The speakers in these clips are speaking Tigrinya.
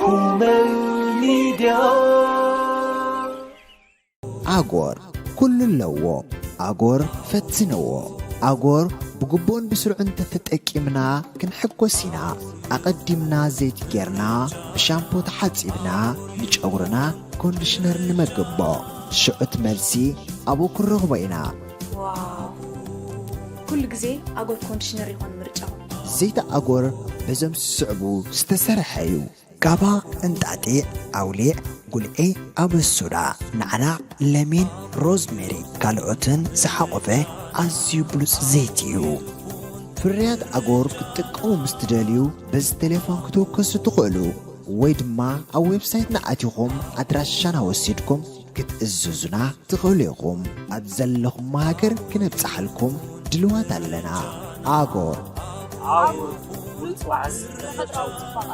Media. ኣጎር ኩሉ ኣለዎ። ኣጎር ፈትንዎ። ኣጎር ብግቡእን ብስሩዕን እንተተጠቂምና ክንሕጎስ ኢና። ኣቐዲምና ዘይቲ ጌርና ብሻምፖ ተሓጺብና ንጨጉርና ኮንዲሽነር ንመግቦ። ሽዑት መልሲ ኣብኡ ክንረኽቦ ኢና። ዋው! ኩሉ ግዜ ኣጎር ኮንዲሽነር ይኾን ምርጫኹም። ዘይቲ ኣጎር በዞም ዝስዕቡ ዝተሰርሐ እዩ። ጋባ፣ እንጣጢዕ፣ ኣውሊዕ፣ ጉልዒ፣ ኣበሱዳ፣ ናዕናዕ፣ ለሚን፣ ሮዝሜሪ ካልኦትን ዝሓቖፈ ኣዝዩ ብሉጽ ዘይቲ እዩ። ፍርያት ኣጎር ክትጥቀሙ ምስ ትደልዩ በዚ ቴሌፎን ክትውከሱ ትኽእሉ ወይ ድማ ኣብ ዌብሳይትና ኣቲኹም ኣድራሻና ወሲድኩም ክትእዝዙና ትኽእሉ ኢኹም። ኣብ ዘለኹም ሃገር ክነብጽሓልኩም ድልዋት ኣለና። ኣጎር። ኣጎር፣ ብሉጽ ዋዕዚ ተፈጥሮኣዊ ጽባቐ።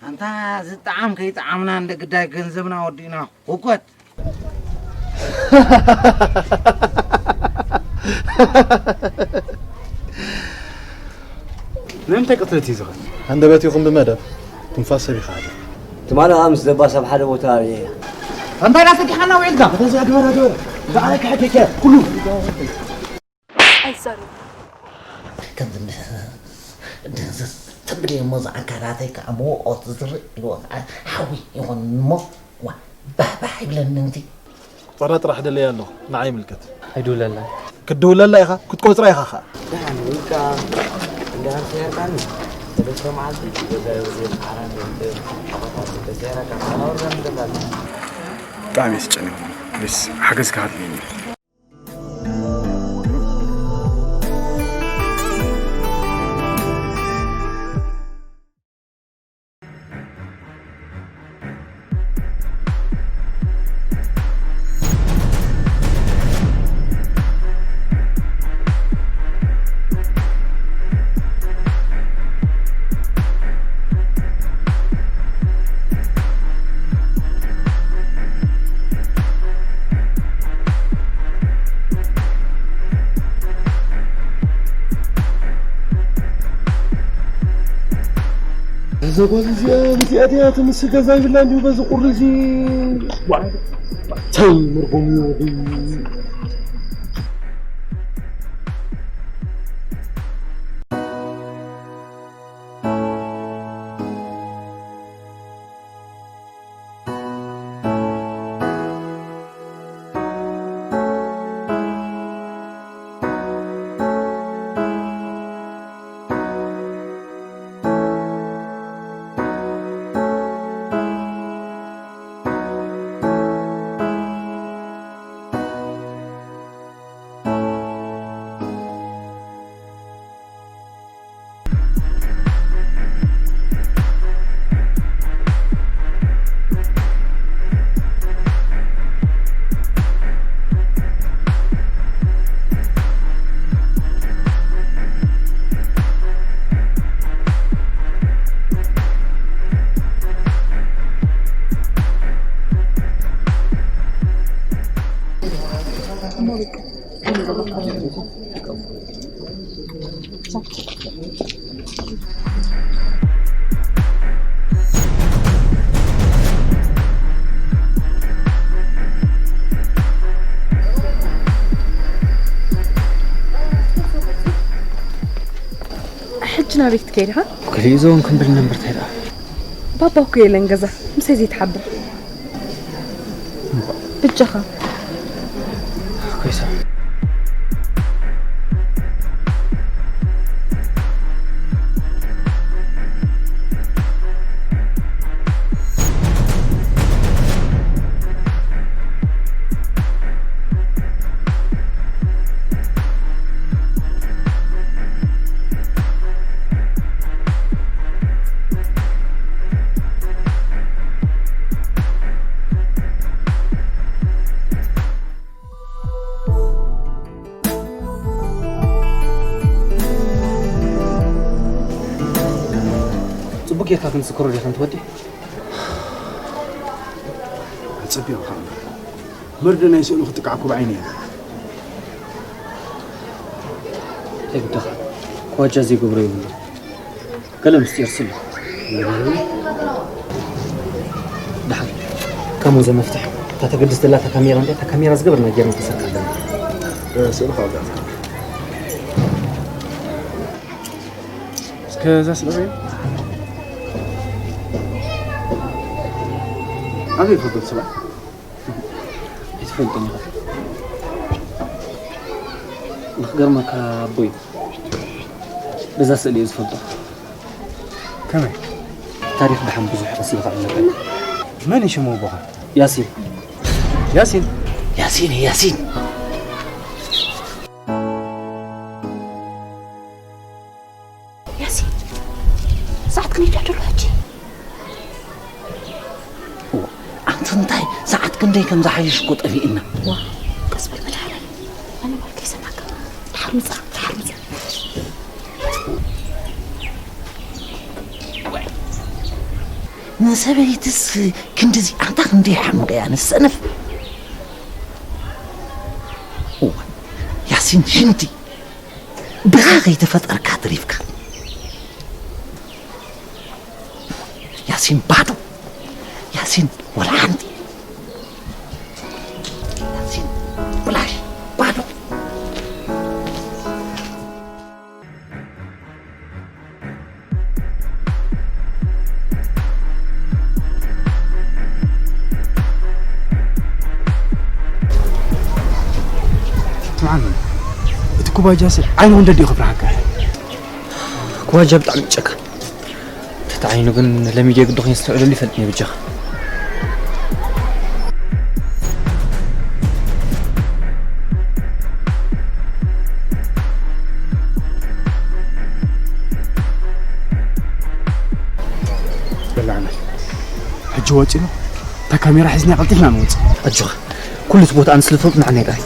ኣንታ ዝጠዓም ከይጠዓምና እንደ ግዳይ ገንዘብና ወዲእና። ህኮት። ንምንታይ ቅትለት እዩ ዝኽእል? ሃንደበት ይኹን ብመደብ ትንፋስ ሰብ ይኸኣል። ትማሊ ኸኣ ምስ ደባስ ኣብ ሓደ ቦታ ርእየያ። እንታይ ዳሰኪሓና ውዒልካ? በዛ ግበራ፣ ግበራ። ብዓይ ክሕተኪ ኩሉ። ኣይዛረብ። ከምዚ እንደ-፣ እንደ-፣ ተብልዮ እሞ፣ ዝዓንካላተይ ከዓ መውቆት ዝርኢ ኢልዎ ከዓ ሓዊ ይኾን እሞ፣ ዋ፣ ባህ ባህ ይብለኒ እንዲ። ቆጸራ ጥራሕ ደለየ ኣለኹ፣ ንዓይ ይምልከት። ኣይድውለላ። ክትድውለላ ኢኻ፣ ክትቆጽራ ኢኻ ኸዓ። ደሓን ውልቃ፣ እንድሕር ሰይርካኒ፣ ሰለስተ መዓልቲ ገዛይ ወፂኤ ዓራት የምፅእ፣ ኣቦታት እንተሰይረካ፣ ካላወርዳ ንገዛሉ። ብጣዕሚ የስጨንቕ። ፕሊስ፣ ሓገዝ ክሃልኒ እዩ። እዛ ጓል እዚኣ፣ እዚኣ ድያ ትምስ ገዛ ይብላ እንዲሁ በዚ ቁሪ እዚ። ዋ፣ ታይ መርጎም እዩ። ናበይ ክትከይድ ኢኻ? ክልኢዞ እውን ክንብል ነንበር እንታይ ደኣ? ባባ እኮ የለን ገዛ፣ ምሳይ ዘይትሓብር። ብጃኻ። ኮይሳ። ጽቡቅ ጌርካ ክንስክሮ ዲኻ ኣንቲ ወዲ? ኣጸቢቑ ከኣ መርዶ ናይ ስእኑ ክጥቃዕ እኮ ብዓይኒ እየ። እንታይ ግደኻ? ክዋጃ ዘይገብሮ የብሉን። ገለ ምስጢር ስለ። ደሓን። ከምኡ ዘመፍትሕ። እታ ተገድስ ዘላ እታ ካሜራ እንድያ፣ እታ ካሜራ ዝገበርና ጌርና ክሰርሕ ኣለና። እ፣ ስእሊ ካብ ዛዕባ። እስከ እዛ ስእሊ ርእዩ። ኣበይ ይፈልጦ እቲ ሰብኣይ? ኣይትፈልጦን ኢኻ። ንኽገርመካ ኣቦይ በዛ ስእሊ እዩ ዝፈልጦ። ከመይ? ታሪኽ ደሓን ብዙሕ ቀስ ኢልካ ኣለካ። መን እዩ ሽሙ ኣቦኻ? ያሲን። ያሲን? ያሲን፣ ያሲን። ያሲን፣ ሰዓት ክንደይ ደሎ ሕጂ? እዋ፣ ኣንቲ እንታይ ሰዓት ክንደይ ከም ዝሓይሽ እኮ ጠፊእና። ዋ፣ ቀስ በል መድሓላይ። ኣነ በል ከይሰማዕካ። ድሓር ምጻ፣ ድሓር ምጻ። ንሰበይትስ ክንድዚ ኣንታ ክንደይ ሓምቀያ ንሰነፍ። እዋ፣ ያሲን ሽንቲ ብኻ ከይተፈጠርካ ተሪፍካ። ያሲን ባዶ። ያሲን ወላ ሓንቲ። ያሲን ብላሽ ባዶ። ስምዓኒ፣ እቲ ኩባጃ ስል ዓይኑ ክንደዲኡ ክፍርሃካ። ኩባጃ ብጣዕሚ ጨካ። ትሕቲ ዓይኑ ግን ለሚድ የግዲ ኮይኑ ዝስተውዕለሉ ይፈልጥ ነይ ብጃኻ። በላዕና። ሕጂ ወጺና እታ ካሜራ ሒዝና ቀልጢፍና ንወጽእ። ኣጆኻ። ኩሉ እቲ ቦታ ኣንስልፎ ንዓና ይዳይ።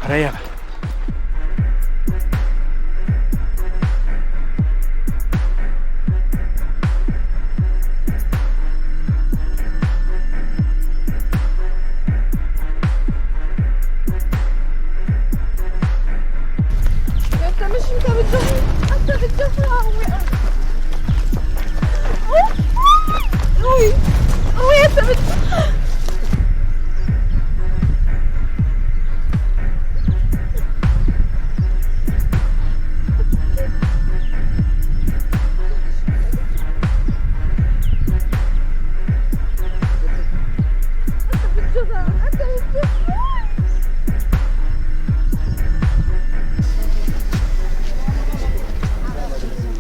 ረያ በል።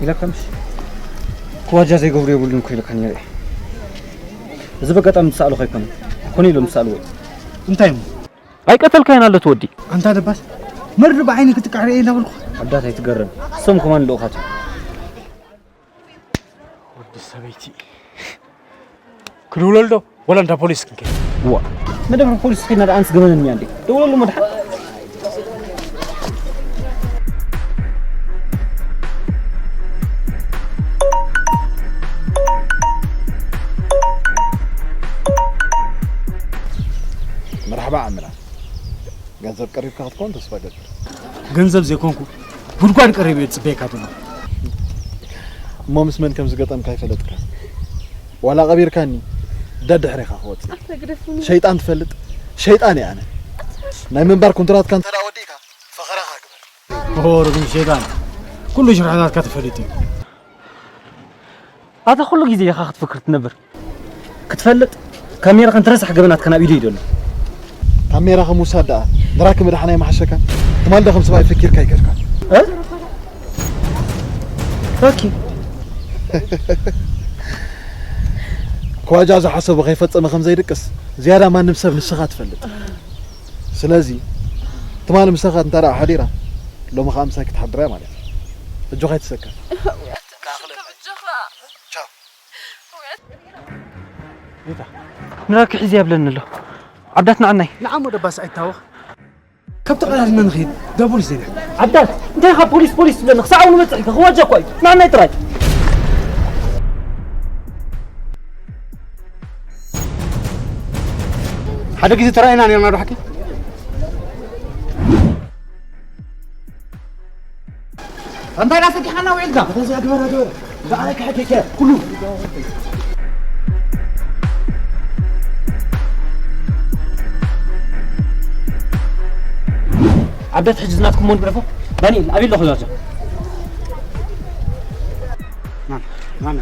ኢለካ ምሽ ክዋጃ ዘይገብሩ የብሉን እኮ ኢለካ ነይረ። እዚ በጋጣሚ ዝሰኣልኹ ኣይኮነን። ኮነ ኢሎም ዝሰኣልዎ እዩ። እንታይ እሞ? ኣይቀተልካዮን ኣሎ እቲ ወዲ። ኣንታ ደባስ፣ መርዶ ብዓይኒ ክትቃዕ ርእየ እንዳበልኩ። ኣዳት ኣይትገረም። እሶም ከማን ልኡኻት እዮም። ወዲ ሰበይቲ። እኮ ድውለልዶ? ወላ እንዳ ፖሊስ ክንከይድ? ዋ፣ መደብ ፖሊስ ኺድና ደኣ ኣንስ ገበነኛ እንዴ? ደውለሉ መድሓ። መርሓባ ዓምና። ገንዘብ ቀሪብካ ክትኮን ተስፋ ገብር። ገንዘብ ዘይኮንኩ ጉድጓድ ቀሪበ እየ ዝጽበየካ ዘሎ። እሞ ምስ መን ከም ዝገጠምካ ኣይፈለጥካ። ዋላ ቀቢርካኒ ደድሕሬኻ ክወጽእ። ኣታ ግደፉኒ። ሸይጣን ትፈልጥ? ሸይጣን እየ ኣነ። ናይ ምንባር ኩንትራትካ እንተ ደኣ ወዲእካ ፈኸራኻ ግበር። ኦ፣ ርጉም ሸይጣን። ኩሉ ሽርሕታትካ ተፈሊጡ እዩ። ኣታ ኩሉ ግዜ ኢኻ ክትፍክር ትነብር። ክትፈልጥ ካሜራ ከንትረሳሕ ገበናትካ ናብ ኢዱ እዩ ዘሎ። ካሜራ ከም ውሳድ ደኣ ንራኪ ምድሓን ኣይመሓሸካን? ትማል ዶ ከም ሰብኣይ ፈኪርካ ይከድካ? እ? ኦኬ። ክዋጃ ዝሓሰቦ ከይፈጸመ ከም ዘይድቅስ ዝያዳ ማንም ሰብ ንስኻ ትፈልጥ። ስለዚ ትማል ምሳኻ እንተ ደኣ ሓዲራ ሎሚ ኸኣ ምሳይ ክትሓድር እያ ማለት እዩ። ኣጆኻ ኣይትሰከፍ። ቻው። ጌታ፣ ንራኪ ሒዘ ያብለኒ ኣሎ። ዓዳት ንዓናይ። ንዓሞ ደባስ ኣይታወኽ። ካብ ተቐዳድመ ንኽይድ፣ ዳ ፖሊስ ዜና። ዓዳት፣ እንታይ ኢኻ ፖሊስ፣ ፖሊስ ትብለኒ? ክሳዕ እውን በጽሕ ኢኻ፣ ክዋጃ እኳ እዩ። ንዓናይ ጥራይ። ሓደ ግዜ ተራእየና ነርና ዶ ሓቂ? እንታይ ዳሰኪሓና ውዒልካ? በዛ ግበራ፣ ግበራ። ብኣይ ክሕከከ ኩሉ። ዓዳት ሕጂ ዝናትኩም ሞን ግረፎ። ዳንኤል፣ ኣበይ ኣለኹ ዛዛ? ማን? ማን?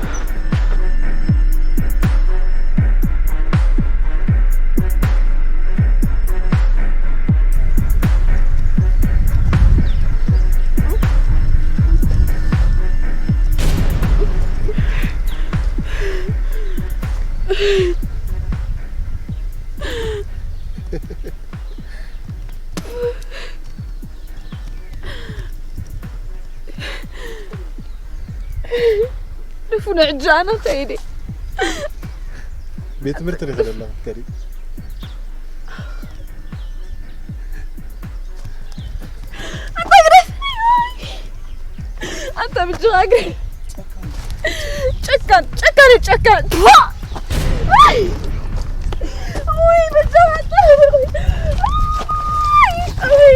ንፉነ፣ ሕጂ ኣነ ክኸይድ እየ። ቤት ትምህርቲ ዶ ይኸደላ ክትከዲ? ኣታ ግደፍ! ኣታ ብጅኻ ግደፍ! ጨካን፣ ጨካን፣ ጨካን! ዋ! ወይ፣ ወይ፣ በጃኻ! ወይ!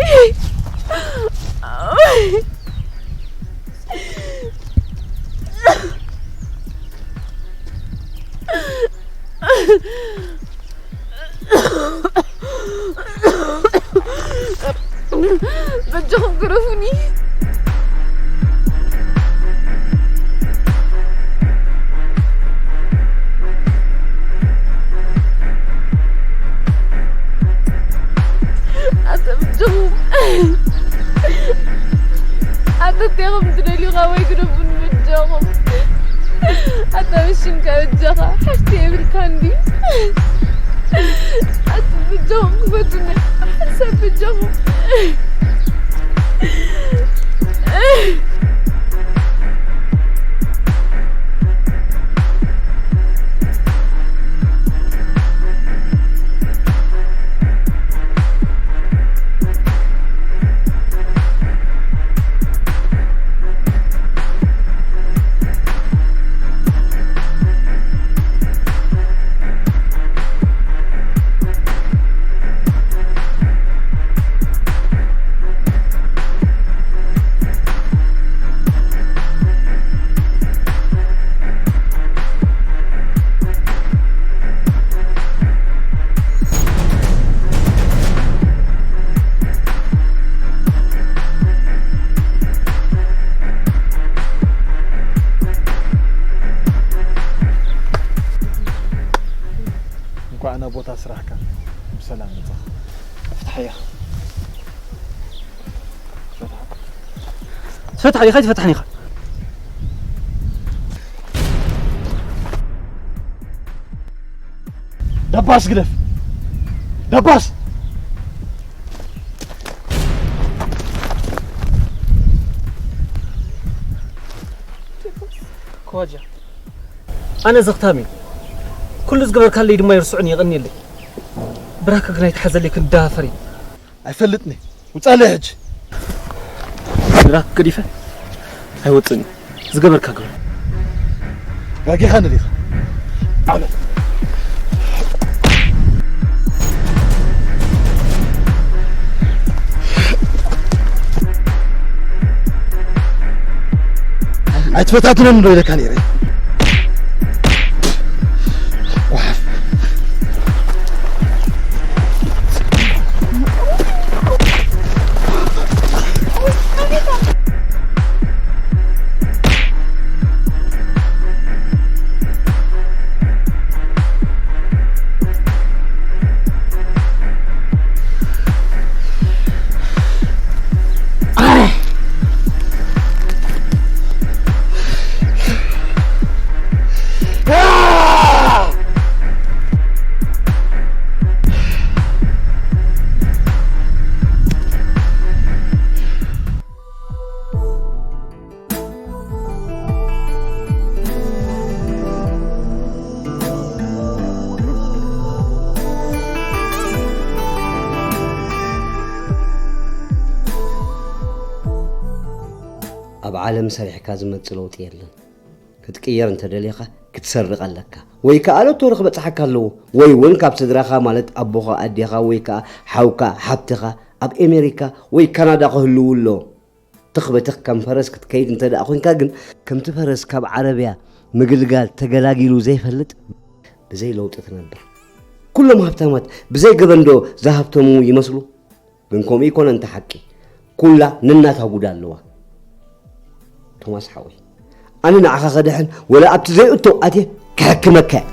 ወይ! በጃኹም ግረፉኒ። ኣታ በጃኹም። ኣታ እንታይ ኢኹም ትደልዩ? ካባይ ግደፉኒ በጃኹም። ኣታ ብሽምካ በጃኻ። ሓፍቲ የብልካን ድዩ? ኣታ በጃኹም ክፈቱኒ። ሓንሳብ በጃኹም። እንኳዕ ናብ ቦታ ስራሕካ ብሰላም መጻኻ። ፍትሓ ኢኻ። ፍትሓ ኢኻ፣ ኣይትፈትሓን ኢኻ። ደባስ ግደፍ። ደባስ። ከዋጃ። ኣነ ዘኽታም እየ። ኩሉ ዝገበርካለይ ድማ ይርስዑኒ፣ የቐንየለይ። ብራክ ግን ኣይትሓዘለይ፣ ክንዳፈር እዩ። ኣይፈልጥኒ። ውጻለይ ሕጂ። ብራክ ገዲፈ ኣይወጽእን እዩ። ዝገበርካ ግበር። ጋጊኻ ንዲኻ? ዓመት። ኣይትፈታትነን ዶ ኢለካ ነይረ? ጓሓፍ። ኣብ ዓለም ሰሪሕካ ዝመጽእ ለውጢ የለን። ክትቅየር እንተደሊኻ ክትሰርቕ ኣለካ። ወይ ከኣ ሎቶሪ ክበጽሓካ ኣለዎ። ወይ እውን ካብ ስድራኻ ማለት ኣቦኻ፣ ኣዴኻ ወይ ከኣ ሓውካ፣ ሓብትኻ ኣብ ኤሜሪካ ወይ ካናዳ ክህልዉ ኣለዎም። ትኽ ብትኽ ከም ፈረስ ክትከይድ እንተ ደኣ ኾይንካ ግን፣ ከምቲ ፈረስ ካብ ዓረብያ ምግልጋል ተገላጊሉ ዘይፈልጥ፣ ብዘይ ለውጢ ትነብር። ኩሎም ሃብታማት ብዘይ ገበን ዶ ዝሃብተሙ ይመስሉ? ግን ከምኡ ይኮነ እንተ ሓቂ። ኩላ ነናታ ጉዳ ኣለዋ። ቶማስ ሓወይ፣ ኣነ ንዓኻ ከድሕን ወላ ኣብቲ ዘይእቶ ኣትየ ክሕክመካ እየ።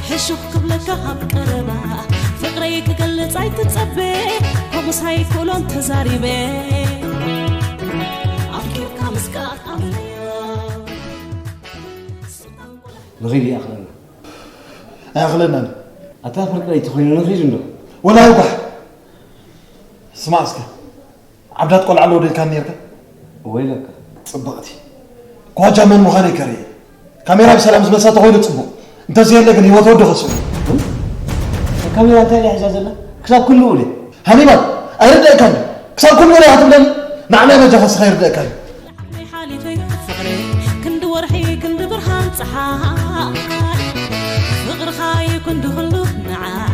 ሕሹኽ ክብለካ ኣብ ቀረባ፣ ፍቕረይ ክገልጽ ኣይትጸበ፣ ከምኡስ ኣይክእሎን ተዛሪበ። ኣፍቂርካ ምስቃል ኣምልዮ። ንኺድ ይኣኽለና። ኣይኣኽለናን። ኣታ ፍርቂ ለይቲ ኮይኑ ንኺድ እንዶ። ወላ ይውጋሕ። ስማዕ እስከ። ዓብዳት ቆልዓ ኣለዎ ዶ ኢልካኒ ነርካ? ወይለካ። ጽብቕቲ። ኳጃ መን ምዃነይ ከርኢ። ካሜራ ብሰላም ዝመልሳ ተኾይኑ ጽቡቕ። እንተዘየለ ግን ህይወት ወዲ ከስኡ። ካሜራ እንታይ ኢላ ሒዛ ዘላ? ክሳብ ክንድኡ ድየ? ሃኒባል፣ ኣይርደእካን። ክሳብ ክንድኡ ድየ ክትብለኒ? ንዓናይ በጃኻ እስኻ ይርደእካ እዩ። ሓሊፈዮ ፍቕሪ፣ ክንዲ ወርሒ፣ ክንዲ ብርሃን ጸሓይ። ፍቕርኻ እዩ ክንዲ ኩሉ ንዓይ።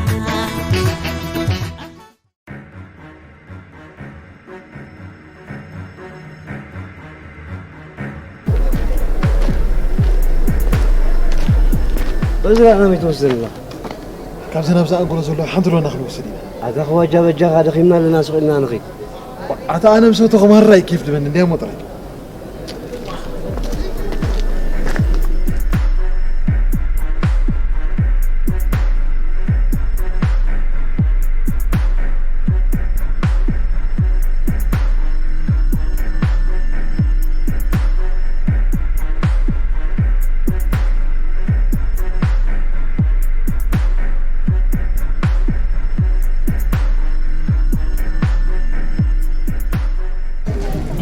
በዚ ራእና መይት ወስደን ኣለኻ? ካብዚ ናብዚ ኣንጎሎ ዘሎ ሓንቲ ሎና ክንወስድ ኢና። ኣታ ኸዋጃ በጃኻ ደኺምና ኣለና፣ ስቕ ኢልና ንኺድ። ኣታ ኣነ ምስ ኣቶ ኸማራ እዩ ኬፍ ድበኒ፣ እንዲያ እሞ ጥራይ።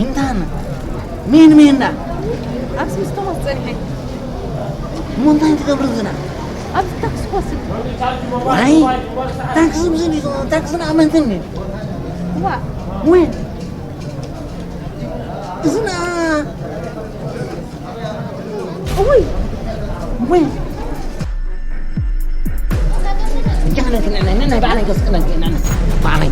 እንታን ሜን ሜንዳ ኣብዚ ምስ ቶማስ ጸኒሐ። እሞ እንታይ ትገብር ዝና? ኣብ ታክሲ ክወስድ። ዋይ፣ ታክሲ ብዙ እዩ፣ ታክሲ ንኣመንትን እዩ። ዋ። ወይ፣ እዚ ና-፣ ወይ፣ ወይ። ጃነ፣ ናይ ባዕለይ ገዝእ፣ ባዕለይ።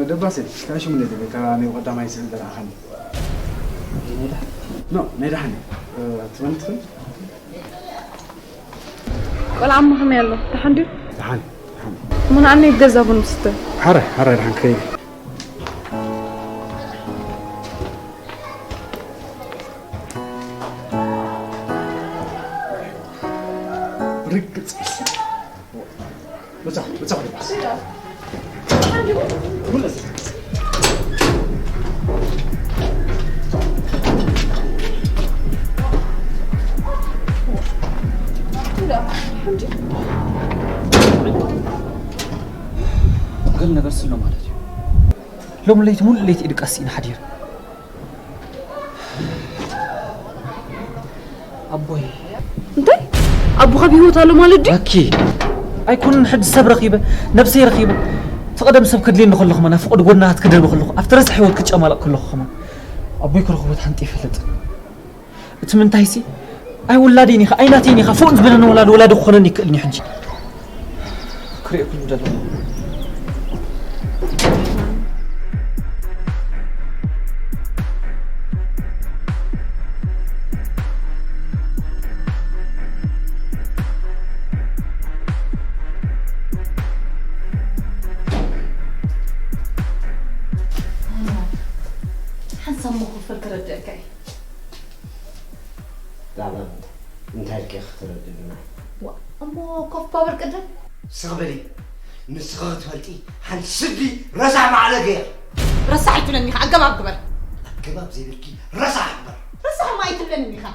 ደባሴ፣ ካሽሙ ነዚ ቤት ካብ ናይ ቀዳማይ ስእሊ ዝረኣኻኒ። ኖ፣ ናይ ደሓን እዩ። ትበኒ ትኽእል? ቆልዓ እሞ ከመይ ኣሎ? ደሓን ድዩ? ደሓን፣ ደሓን። እሞ ንዓኒ ገዛ ቡን ምስተ። ሓራይ፣ ሓራይ፣ ደሓን ክኸይድ። ርግጽ። ብጻሕ፣ ብጻሕ፣ ብጻሕ። ገለ ነገር ስሎ ማለት እዩ። ሎም ለይቲ ሙሉ ለይቲ ኢድቃስ ኢና ሓዲር። ኣቦይ። እንታይ? ኣቦኻ ብህይወት ኣሎ ማለት ድዩ? ኣኪ። ኣይኮንን ሕጂ ሰብ ረኺበ፣ ነብሰይ ረኺበ። እቲ ቀደም ሰብ ከድልየኒ ከለኹ፣ ማና ፍቕዲ ጎድና ክትክደልቢ ከለኹ፣ ኣብቲ ረሳሕ ህይወት ክጨማለቕ ከለኹ ከማን ኣቦይ ክረኽቦ ተሓንጢ ይፈልጥ። እቲ ምንታይሲ፣ ኣይ ውላደይን ኢኻ፣ ኣይ ናተይን ኢኻ፣ ፎን ዝበለኒ ወላዲ፣ ወላዲ ክኾነኒ ይክእልኒ ሕጂ። ክሪኦ ክሉ ደሎ። ሓንሳብ መኸፈል ክረድአካ እዩ። ዛዕባ እንታይ ኢልኪ ክትረድእና? ዋ፣ እሞ ኮፍ ባ በል ቅድም። ስቕ በሊ። ንስኺ ክትፈልጢ ሓንቲ ስዲ ረሳሕ ባዕለገ እያ። ረሳሕ ኣይትብለኒ ኢኻ፣ ኣገባብ ግበር። ኣገባብ ዘይብልኪ ረሳሕ እምበር። ረሳሕ እማ ኣይትብለኒ ኢኻ።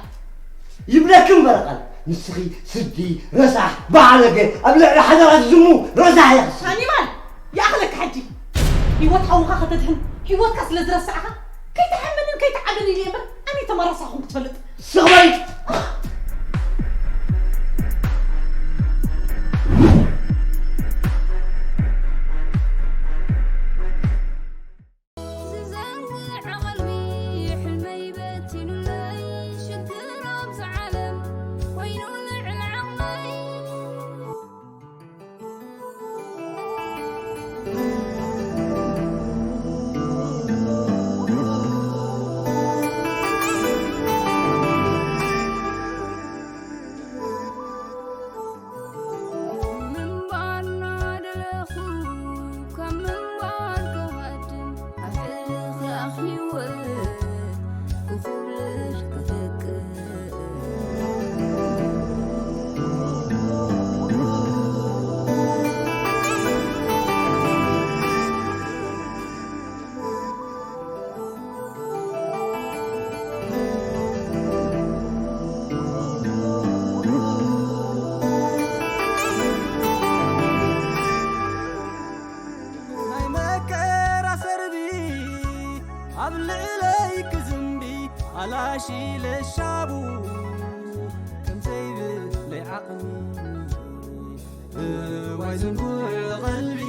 ይብለኪ እምበር ቃል። ንስኺ ስዲ ረሳሕ ባዕለገ ኣብ ልዕሊ ሓዳራት ዝሙ ረሳሕ ኢኺ። ሃኒባል፣ ይኣኽለካ ሕጂ። ህይወት ሓውኻ ከተድሕን ህይወትካ ስለ ዝረሳዕኻ ከይትሓምንን ከይትዓብን ኢለ እምበር ኣነ ተመረሳኹም ክትፈልጥ። ስቕ በል። ዝዘንግዕ ዓቕልቢ ሕልመይ በቲኑለይ ሽግር ኣብዚ ዓለም ሽለሻቡ ከምዘይብለይ ዓቕሚ እዋይ ዝንቡዕ ቐልቢ